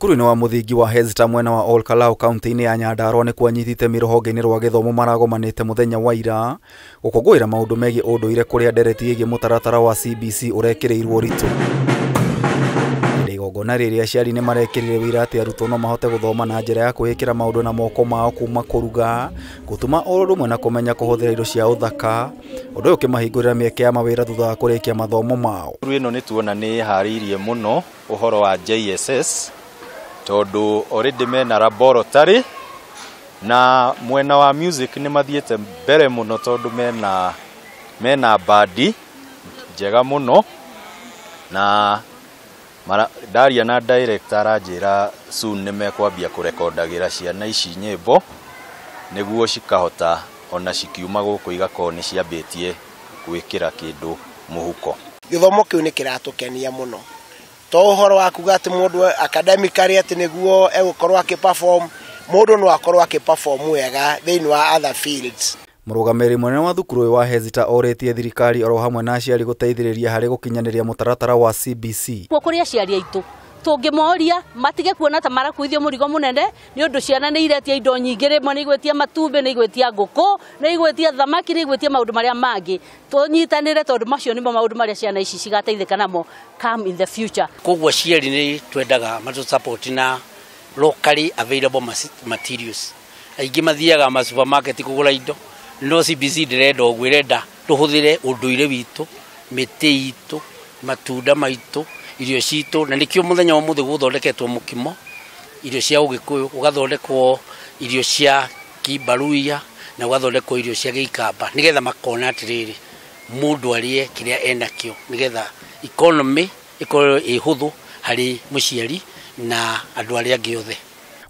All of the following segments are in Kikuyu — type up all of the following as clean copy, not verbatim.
Cukuru-inĩ wa mũthingi wa Hezita mwena wa Ol Kalou kaunti-inĩ ya Nyandarua nĩ kwanyitĩte rũhonge-inĩ rwa gĩthomo maragomanĩte mũthenya wa ira gũkũngũĩra maũndũ megiĩ ũndũire kũrĩa ndereti ĩgiĩ mũtaratara wa CBC ũrekĩrĩirwo ũritũ. Igongona rĩrĩ aciari nĩ marekĩrire wĩira atĩ arutwo no mahote gũthoma na njĩra ya kwĩĩkĩra maũndũ na moko mao kuma kũruga, gũtuma o ũndũ ũmwe na kũmenya kũhũthĩra indo cia ũthaka, ũndũ ũyũ ũkĩmahingũrĩra mĩeke ya mawĩra thutha wa kũrĩkia mathomo mao. Cukuru ĩno nĩ tuona nĩ ĩharĩirie mũno ũhoro wa JSS tondũ already mena laboratory na mwena wa music nĩ mathiĩte mbere mũno tondũ mena bandi njega mũno na ndaria na director aranjĩra soon nĩ mekwambia kũrekondagĩra ciana ici nyĩmbo nĩguo cikahota ona cikiuma gũkũ igakorwo nĩ ciambĩtie gwĩkĩra kĩndũ mũhuko. Gĩthomo kĩu nĩ kĩratũkenia mũno to ũhoro wa kuga atĩ mũndũ academically atĩ nĩguo egũkorwo akĩ perform, mũndũ no akorwo akĩ perform wega thĩinĩ wa other fields. Mũrũgamĩrĩri mũnene wa thukuru ũyũ wa Hezita orĩtie thirikari oro hamwe na aciari gũteithĩrĩria harĩ gũkinyanĩria mũtaratara wa CBC. Kuo kũrĩ aciari aitũ tũngĩmoria matige kuona ta marakuithio mũrigo mũnene nĩ ũndũ ciana nĩ iretia indo nyingĩ, rĩmwe nĩ igwĩtia matumbĩ, nĩ igwĩtia ngũkũ, nĩ igwĩtia thamaki, nĩ igwĩtia maũndũ marĩa mangĩ. Tũnyitanĩre tondũ macio nĩmo maũndũ marĩa ciana ici cigateithĩka namo come in the future. Koguo aciari nĩ twendaga matũ support na locally available materials. Aingĩ mathiaga ma supermarket kũgũra indo, no CBC ndĩrenda ũguo, ĩrenda tũhũthĩre ũndũire witũ, mĩtĩ itũ, matunda maitũ, irio citũ, na nĩkĩo mũthenya wa ũmũthĩ gũthondeketwo mũkimo, irio cia ũgĩkũyũ, gũgathondekwo irio cia kĩmbaruia na gũgathondekwo irio cia gĩikamba, nĩgetha makona atĩrĩrĩ mũndũ arĩe kĩrĩa enakĩo, nĩgetha economy ĩkorwo ĩ hũthũ harĩ mũciari na andũ arĩa angĩ othe.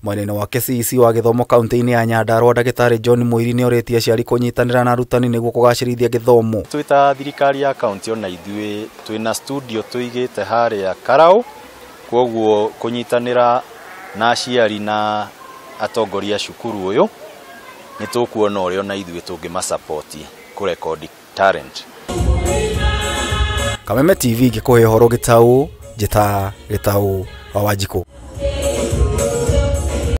Mwena-inĩ wake CEC wa gĩthomo kaunti-inĩ ya Nyandarua ndagĩtarĩ John Mũiri nĩ orĩtie aciari kũnyitanĩra na arutani nĩguo kũgacĩrithia gĩthomo. Twĩ ta thirikari ya kaunti ona ithuĩ twĩna studio tũigĩte harĩa Karau, kwoguo kũnyitanĩra na aciari na atongoria a cukuru ũyũ nĩ tũkuona ũrĩa ona ithuĩ tũngĩmasapoti kũrekondi talent. Kameme TV ngĩkũhe ũhoro gĩtaũ, njĩta Gĩtaũ wa Wanjikũ.